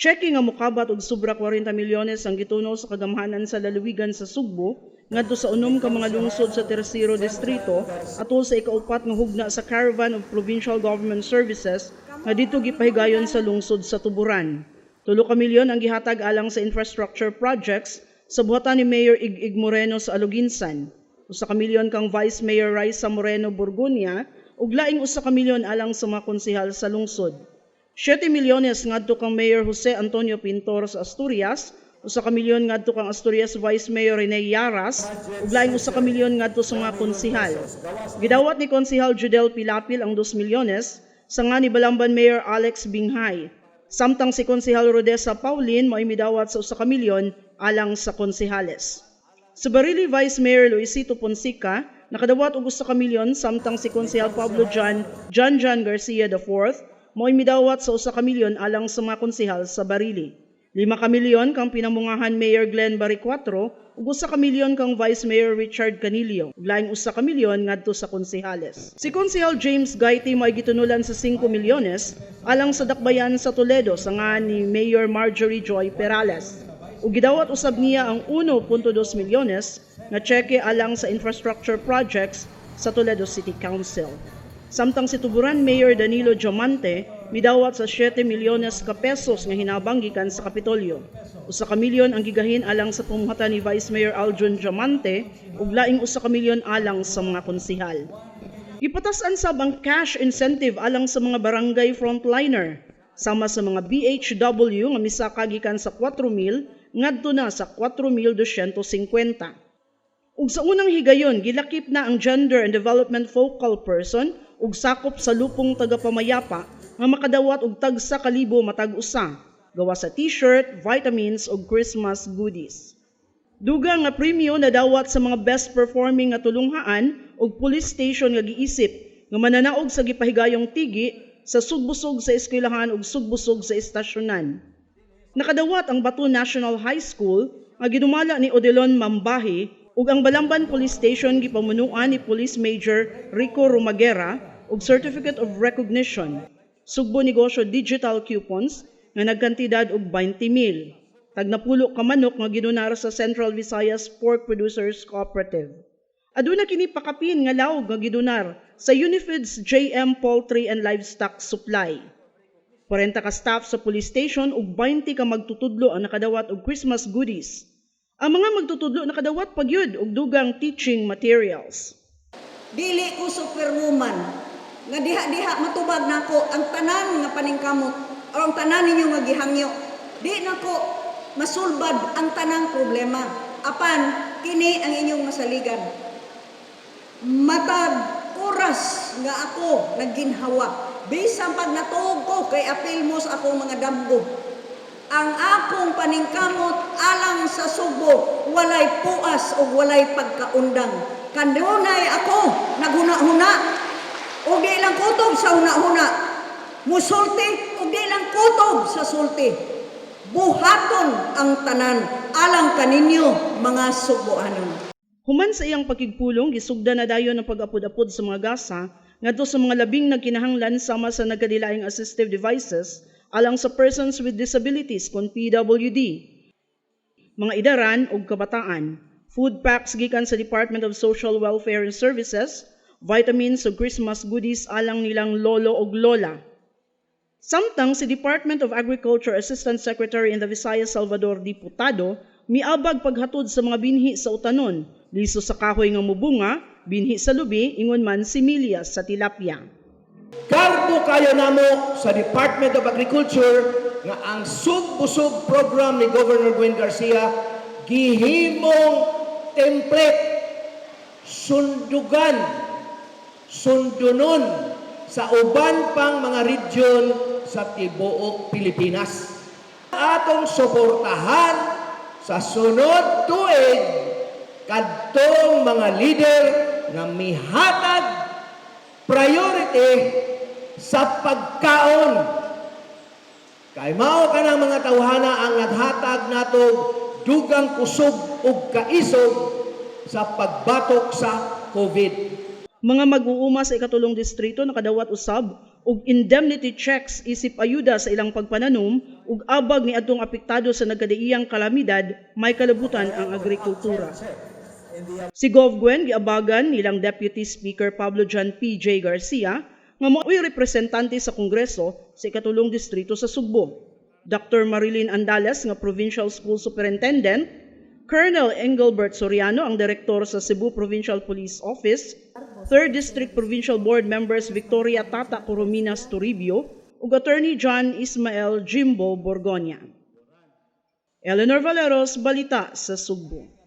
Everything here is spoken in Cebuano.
Tseke nga mukabat og sobra 40 milyones ang gitunaw sa kagamhanan sa lalawigan sa Sugbo ngadto sa 6 ka mga lungsod sa Tersero Distrito atol sa ikaupat nga hugna sa Caravan of Provincial Government Services nga didto gipahigayon sa lungsod sa Tuburan. 3 ka milyon ang gihatag alang sa infrastructure projects sa buhatan ni Mayor Ig-Ig Moreno sa Aloguinsan. 1 ka milyon kang Vice Mayor Raisa Moreno Borgonia ug laing 1 ka milyon alang sa mga konsehal sa lungsod. 7 milyones ngadto kang Mayor Jose Antonio Pintor sa Asturias, 1 ka milyon ngadto kang Asturias Vice Mayor Rene Yaras, ug laing 1 ka milyon ngadto sa mga konsehal. Gidawat ni Konsehal Judel Pilapil ang 2 milyones sa nga ni Balamban Mayor Alex Binghay. Samtang si Konsehal Rodesa Paulin mao'y midawat sa 1 ka milyon alang sa konsehales. Sa Barili, Vice Mayor Luisito Ponsica nakadawat og 1 ka milyon, samtang si Konsehal Pablo John John John Garcia IV mao'y midawat sa 1 ka milyon alang sa mga konsehal sa Barili. 5 ka milyon kang Pinamungahan Mayor Glenn Baricuatro ug 1 ka milyon kang Vice Mayor Richard Canillo, ug laing 1 ka milyon ngadto sa konsehales. Si Konsehal James Gaiti mao'y gitunulan sa 5 milyones alang sa dakbayan sa Toledo sa nga ni Mayor Marjorie Joy Perales. Ug gidawat usab niya ang 1.2 milyones nga tseke alang sa infrastructure projects sa Toledo City Council. Samtang si Tuburan Mayor Danilo Diamante midawat sa 7 milyones ka pesos nga hinabang gikan sa Kapitolyo. 1 ka milyon ang gigahin alang sa pamumuhatan ni Vice Mayor Aljun Diamante ug laing 1 ka milyon alang sa mga konsehal. Gipatas-an sab ang cash incentive alang sa mga barangay frontliner sama sa mga BHW nga misaka gikan sa 4,000 ngadto na sa 4,250. Ug sa unang higayon, gilakip na ang Gender and Development Focal Person ug sakop sa lupong tagapamayapa nga makadawat og tagsa kalibo matag usa gawa sa T-shirt, vitamins ug Christmas goodies. Dugang nga premyo nadawat sa mga best performing nga tulunghaan ug police station nga giisip nga mananaog sa gipahigayong tigi sa Sugbusog sa Eskwelahan ug Sugbusog sa Estasyonan. Nakadawat ang Bato National High School nga ginumala ni Odilon Mambahi ug ang Balamban Police Station gipamunuan ni Police Major Rico Romaguera og Certificate of Recognition. Sugbo Negosyo digital coupons nga nagkantidad og 20,000. Tagnapulo ka manok nga gidonar sa Central Visayas Pork Producers Cooperative. Aduna kini pakapin nga lawg nga gidonar sa Unifeeds JM Poultry and Livestock Supply. 40 ka staff sa police station ug 20 ka magtutudlo ang nakadawat og Christmas goodies. Ang mga magtutudlo nakadawat pagyud og dugang teaching materials. Dili ko superwoman nga diha-diha matubag nako ang tanan nga paningkamot o ang tanan ninyo nga gihangyo. Di nako masulbad ang tanang problema. Apan kini ang inyong masaligan. Matag oras nga ako nagginhawa, bisan pag natuog ko kay apil mo sa akong mga damgo. Ang akong paningkamot alang sa Sugbo walay puas o walay pagkaundang. Kanunay ako naghuna-huna ug di lang kutob sa huna-huna. Musulti ug di lang kutob sa sulti. Buhaton ang tanan alang kaninyo, mga Sugboanon. Human sa iyang pakigpulong, gisugdan na dayon ang pag-apod-apod sa mga gasa ngadto sa mga labing nagkinahanglan sama sa nagkadilaing assistive devices alang sa persons with disabilities kon PWD, mga idaran ug kabataan, food packs gikan sa Department of Social Welfare and Services, vitamins ug Christmas goodies alang nilang lolo ug lola. Samtang si Department of Agriculture Assistant Secretary in the Visayas Salvador Diputado miabag paghatod sa mga binhi sa utanon, liso sa kahoy nga mubunga, binhi sa lubi, ingon man similya sa tilapia. Kargo kayo namo sa Department of Agriculture nga ang Sugbusog program ni Governor Gwen Garcia gihimong template, sundugan, sundunon sa uban pang mga region sa tibuok Pilipinas. Atong suportahan sa sunod tuig kadtong mga leader nga mihatag priority sa pagkaon. Kay mao kanang mga tawhana ang naghatag nato dugang kusog ug kaisog sa pagbatok sa COVID. Mga mag-uuma sa ikatulong distrito nakadawat usab og og indemnity checks isip ayuda sa ilang pagpananom ug abag ni adtong apektado sa nagkadaiyang kalamidad, may kalabutan ang agrikultura. Si Gov Gwen giabagan nilang Deputy Speaker Pablo John P.J. Garcia nga mao'y representante sa Kongreso sa ikatulong distrito sa Sugbo, Dr. Marilyn Andales nga Provincial School Superintendent, Colonel Engelbert Soriano, ang direktor sa Cebu Provincial Police Office, 3rd District Provincial Board members Victoria Tata Corominas Toribio ug Attorney John Ismael Jimbo Borgonia. Eleanor Valeros, Balita sa Sugbo.